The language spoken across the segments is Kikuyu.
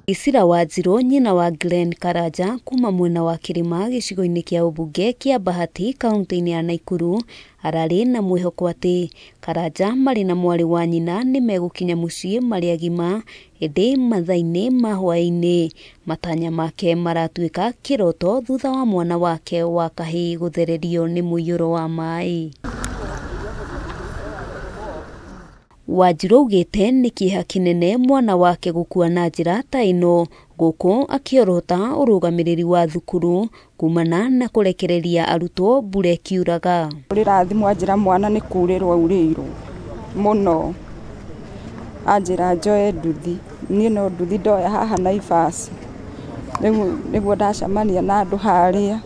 Isira Wanjiru nyina wa Glenn Karanja kuma mwena wa Kĩrĩma gĩcigo-inĩ kĩa ũmbunge kĩa Bahati kaunti-inĩ ya Naikuru ararĩ na mwĩhoko atĩ Karanja marĩ na mwarĩ wa nyina nĩ megũkinya mũciĩ marĩ agima ĩndĩ mathaa-inĩ ma hwaĩ-inĩ matanya make maratuĩka kĩroto thutha wa mwana wake wa kahĩĩ gũthererio nĩ mũiyũro wa maĩ. Wanjiru augĩte nĩ kĩeha kĩnene mwana wake gũkua na njĩra ta ĩno gũkũ akĩorota ũrũgamĩrĩri wa thukuru kumana na kũrekereria arutwo mbura ĩkiuraga. Hũrĩra thimũ anjĩra mwana nĩ kurĩrwo aurĩirwo mũno, anjĩra njoe nduthi, niĩ no nduthi ndoya haha Naivas, rĩu nĩguo ndacemania na andũ harĩa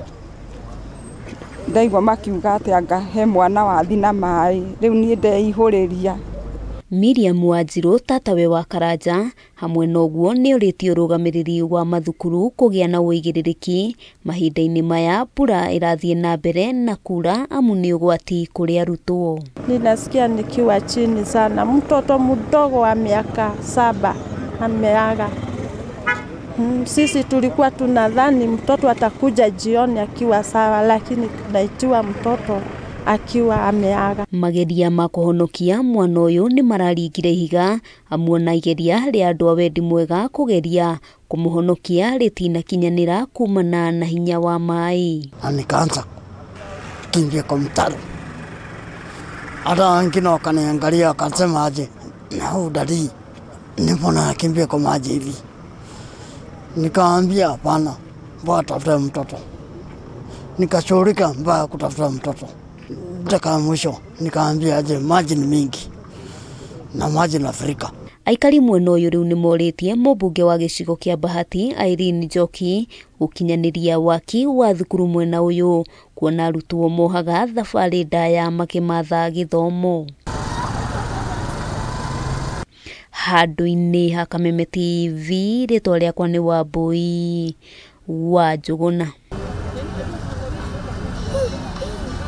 ndaigua makiuga atĩ anga he mwana wathi na maĩ, rĩu niĩ ndeihũrĩria. Miriam Wanjiru tatawe wa Karanja hamwe na ũguo nĩ orĩtie ũrũgamĩrĩri wa mathukuru kũgĩa na ũigĩrĩrĩki mahinda-inĩ maya mbura ĩrathiĩ na mbere na kura amu nĩ ũgwati kũrĩ arutwo. Ninasikia nikiwa chini sana, mtoto mdogo wa miaka 7 ameaga. Sisi tulikuwa tunadhani mtoto atakuja jioni akiwa sawa, lakini tunaitiwa mtoto akiwa ameaga. Mageria ma kũhonokia mwana ũyũ nĩ mararingire ihiga amu ona igeria rĩa andũ a wendi mwega kũgeria kũmũhonokia rĩtinakinyanĩra kumana na hinya wa maĩ. Na nikaanza kukimbia kwa mtaro, hata wengine wakaniangalia wakasema aje na huyu dadi mbona anakimbia kwa maji hivi? Nikaambia hapana, mbona tafuta mtoto. Nikashughulika mbaya kutafuta mtoto. Dakika mwisho nikaambia aje maji ni mingi na maji na Afrika. Aikari mwena ũyũ rĩu nĩmorĩtie mũmbunge wa gĩcigo kĩa Bahati Irene Njoki gũkinyanĩria waki wa thukuru mwena ũyũ kuona arutwo mohaga thabarĩ ndaya makĩmatha gĩthomo. Handũ-inĩ ha Kameme TV rĩtwa rĩakwa nĩ Wambui wa Njũgũna.